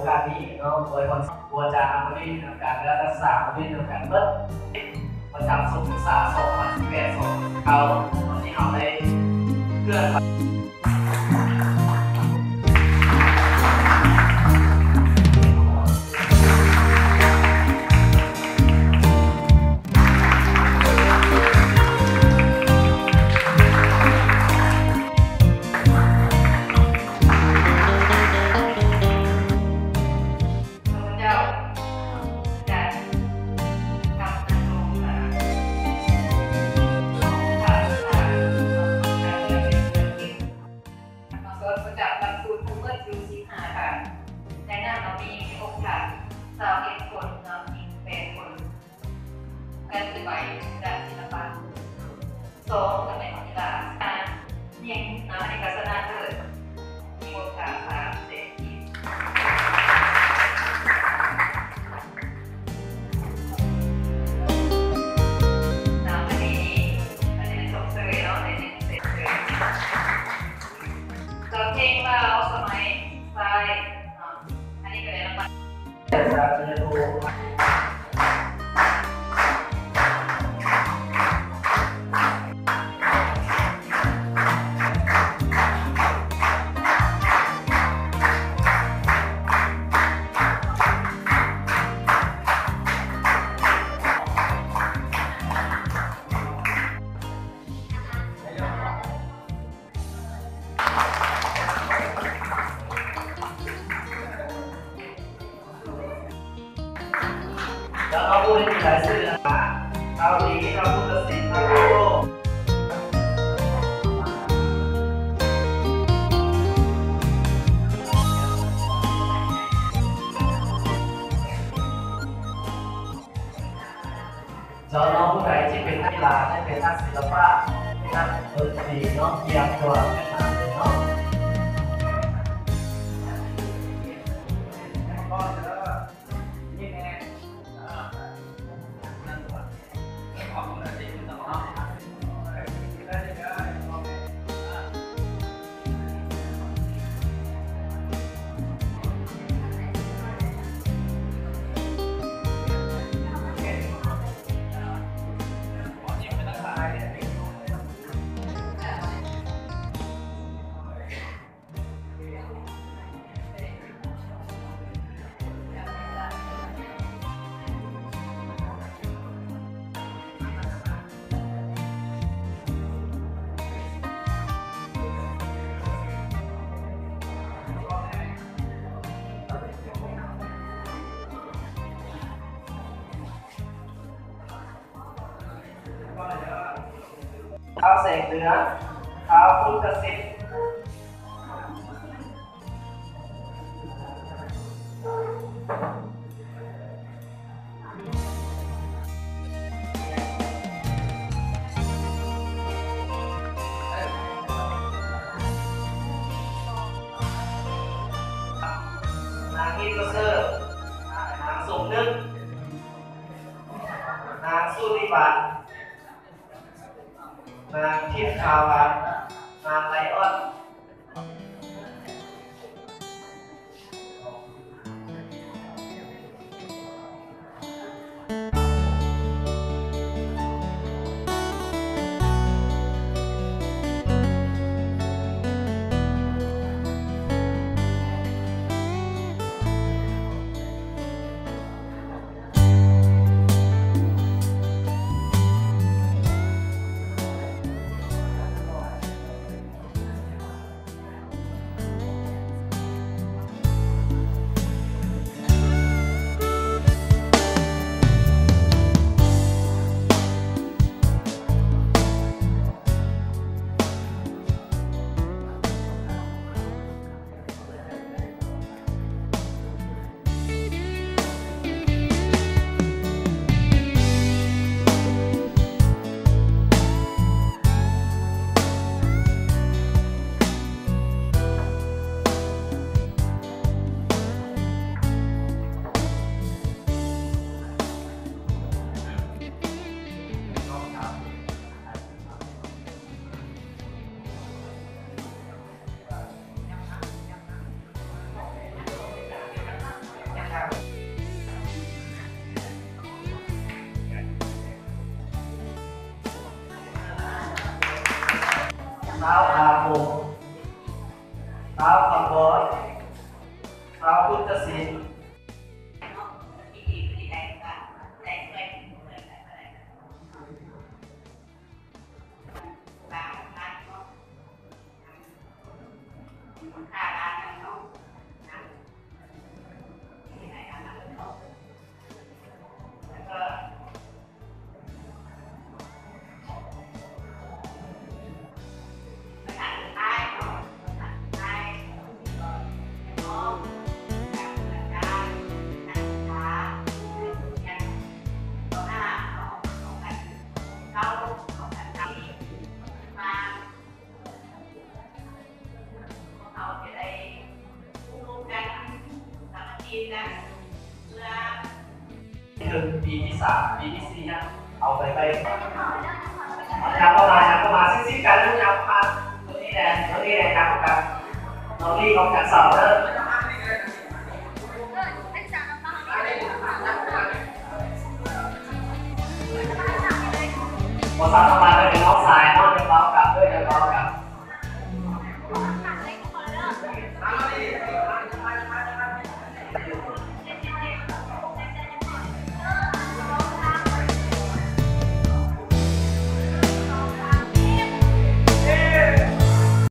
ກາດນີ້ເນາະ ອວຍພອນຄູອາຈານນຳມາເຮັດນຳກັນ ແລະ ນັກສຶກສາມາເຮັດນຳກັນເບິດ ປະຈຳສົກສຶກສາສອງພັນສິບແປດ ສອງພັນສິບເກົ້າ ຕອນນີ້ເຮົາໄດ້ເຄື່ອນໄປ ຂ້າພະເຈົ້າ ຈະທຳໜ້າທີ່ຂອງຂ້າພະເຈົ້າ ມາສອນປະຈຳຫຼັກສູດທັງໝົດຢູ່ສິບຫ້າທ່ານ, ໃນນັ້ນເຮົາມີອົງຄະຊາວເອັດຄົນເນາະ, ຍິງແປດຄົນ, ແລະ ຖືໃບດ້ານສິລະປະ ສອງ ຕຳແໜ່ງກິລາ ຍິງເນາະ ອັນນີ້ກໍຊະນະເລີດ ມີມູນຄ່າສາມແສນກີບ. ນຳອັນນີ້ ອັນນີ້ຊົມເຊີຍເນາະ ໃນໜຶ່ງເຊັດເລີຍ ຈາກເພງລາວສະໄໝຊາຍເນາະ ອັນນີ້ກໍໄດ້ລາງວັນ. ແລ້ວກໍຜູ້ທີ່ມີລາຍຊື່ນະຄະ ເກົາຫຼີ ກັບຜູ້ຕັດສິນທາງໂລກ. ເຈົ້ານ້ອງຜູ້ໃດທີ່ເປັນນັກກິລາ ແລະ ເປັນນັກສິລະປະ ເປັນນັກດົນຕີເນາະ ກຽມຕົວເປັນນັກເນາະ.ທ້າວແສງເດືອນ ທ້າວພຸດທະສິດ. ນາງອິນປະເສີດ ນາງສົມນຶກ ນາງສຸລິວັນ ນາງທິດຂາວັນ ນາງໄລອອນ. ເ ທ້າວອາກົງ, ທ້າວຄຳບອນ, ທ້າວພຸດທະສິນ. ເຖິງປີທີສາມ ປີທີສີ່ ເອົາໄປໄປ ຍັບເຂົ້າມາ ຍັບເຂົ້າມາ ຊິດໆ ກັນ ຍັບມາ ໂຕນີ້ແຫຼະ ໂຕນີ້ແຫຼະ ຍັບເຂົ້າກັນ ນ້ອງລີ້ອອກຈາກເສົາເດີ ບໍ່ສາມາດໄດ້ເປັນນ້ອງຊາຍ.